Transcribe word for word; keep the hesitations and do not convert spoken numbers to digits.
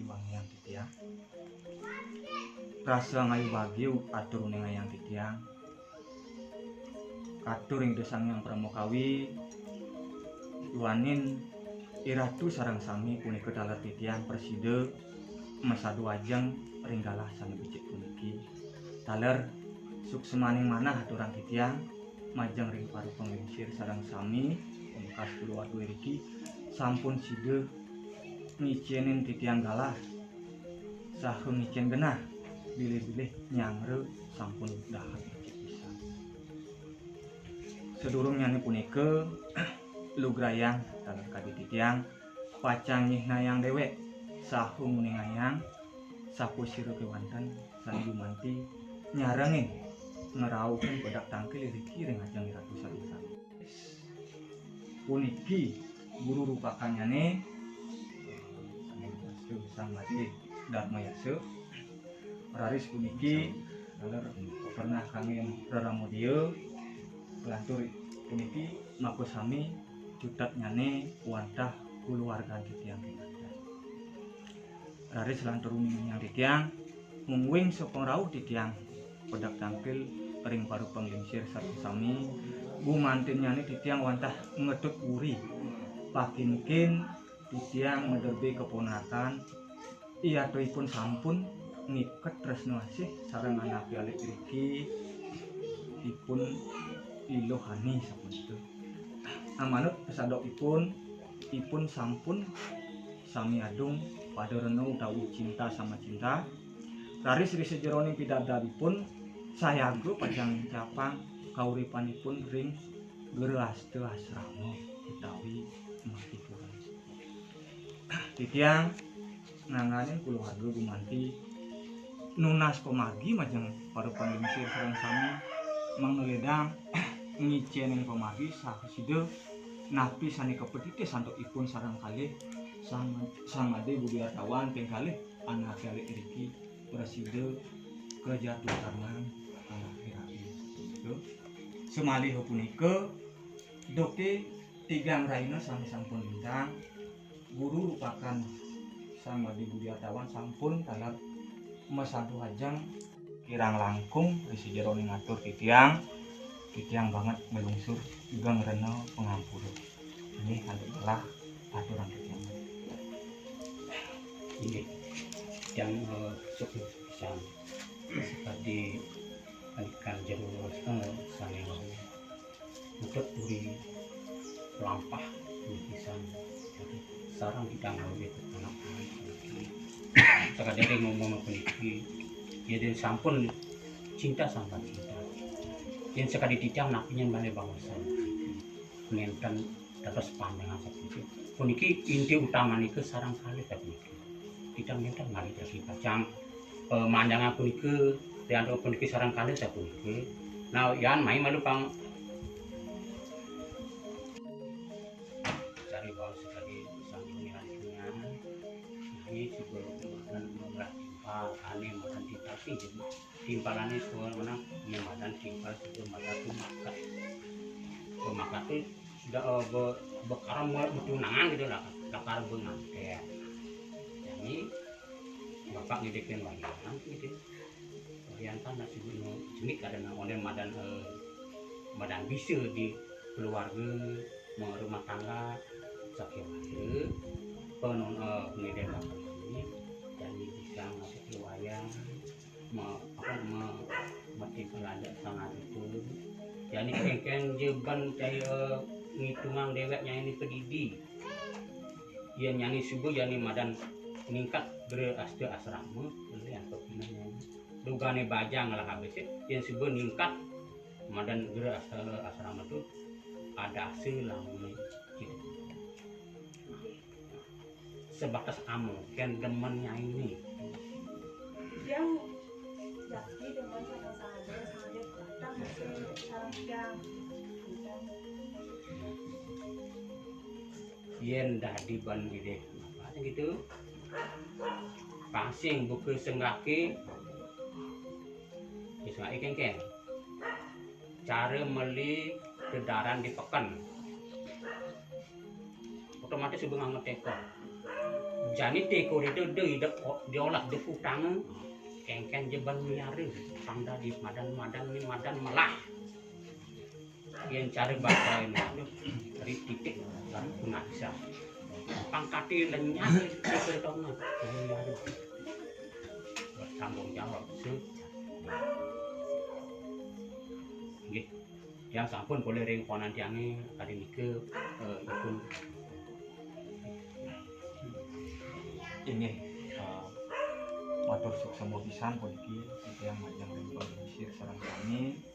Wangian titiang. Rasa ngayu bagiu atur uningayang titiang. Katur ring Ida Sang Hyang Parama Kawi, duaning Iratu sareng sami punika taler titiang prasida masadu ajeng ring galah sane becik puniki. Taler suksmaning manah aturang titiang majeng ring para panglingsir sareng sami, pungkas kulawarga iriki sampun sida ngicenin titiang galah saha ngicen genah, bilih-bilih nyanggra sampun dahat becik pisan. Sadurungnyane punika, lugrayang taler kadi titiang pacang nyihnayang dewek saha nguningayang sapasira kewanten sane gumanti nyarengin ngrauhin pedak tangkil iriki ring ajeng Iratu sareng sami. Puniki guru rupakannyane, Sang Made Darma Yasa. Raris puniki taler pernah kangge reramu dia, lantur puniki makasami cutetnyane wantah kulawargan titiang kewanten. Raris lantur uningayang titiang, mungguing sapangrauh titiang pedak tangkil ring para panglingsir sareng sami, gumantinnyane titiang wantah ngetut uri. Pakinkin titiang maderbe keponakan, yatnaipun sampun ngiket tresna asih sareng anake alit iriki, ipun I Luh Ani sapunika. Amanut pasadokipun, ipun sampun sami adung pada rena utawi cinta sama cinta. Raris ri sajeroning pidabdabipun sayaga pacang nincapang kauripanipun ring grehasta asrama utawi Mertapura. Titiang nangganin kulawarga gumanti nunas pamargi majeng para panglingsir sareng sami mangda ledang ngicenin pamargi saha sida napi sane kapatitis antuk ipun sareng kalih Sang, Sang Made Budi Artawan ping kalih anake alit iriki prasida kajatuh tangan anake rabi. Samaliha punika, duke tigang rahina sami sampun lintang, guru rupakan Sang Made Budi Artawan sampun taler masadu ajeng kirang langkung ri sajeroning atur titiang, titiang banget nglungsur geng rena pangampura. Inggih antuk galah aturang titiang. Inggih. Titiang, eh, suksma pisan. Sakadi andikan jero, eh, sane wau. Utek uri lampah lukisan sareng kita ngawit anak-anak puniki. Sakadere ngomong puniki, ya, dan sampun cinta sambat cinta. Yen sakadi titiang napi nyen bale baosan ngenten dados pandangan sapuniki. Puniki inti utamanika sareng kalih sapuniki. Titiang nenten malih dadi pacang, eh, mandangan punika, riantuk puniki sareng kalih sapuniki. Nah, yan mai malu pang cari baos sekali sambil ngilang-ngilang. Ini juga makan mengolah timpal, ane makan timpal sih, jadi timpalane suka menang, ini makan timpal juga makan tumakat. Tumakat itu sudah, eh, be-, bekaram mulai bertunangan gitu lah, lakar benganten. Jadi, bapak ngidekin wayang gitu. Wayang kan nasi gunung jenik kadang oleh madan, eh, madan bisa di keluarga, merumah tangga, sakit mata, penon, eh, pengidekan ini, jadi bisa ngasih wayang, me-, apa, me-, mati belanja sangat itu. Jadi kengkeng jeban cai, eh, ngitungan deweknya ini pedidi. Yen nyani suba jani madan ningkat grehasta asrama, ini antuk pinangan. Dugane bajang lah habis, yen suba ningkat madan grehasta asrama tu ada hasil lah mulai gitu. Sebatas amo, kan demennya ini. Yang jati demen sama saja, saja datang masih sarang yang. Yen dadi ban ngidih apa gitu. Pasing buka senggaki. Wis ngaki kengkeng. Cara meli dedaran di peken. Otomatis suba nganget teko. Jani tekor itu de idep diolah de kutang. Kengken jeban miara. Tang dadi madan-madan ni madan melah. Yen cara bahasa ini, dari titik baru pengajian. Pangkate lenyap, tekor itu nah. Tanggung jawab. Nggih. Tiang sampun polih ring ponan tiange kadi nika, eh, ipun. Inggih, eh, matur suksma pisan puniki titiang majeng ring panglingsir sareng sami.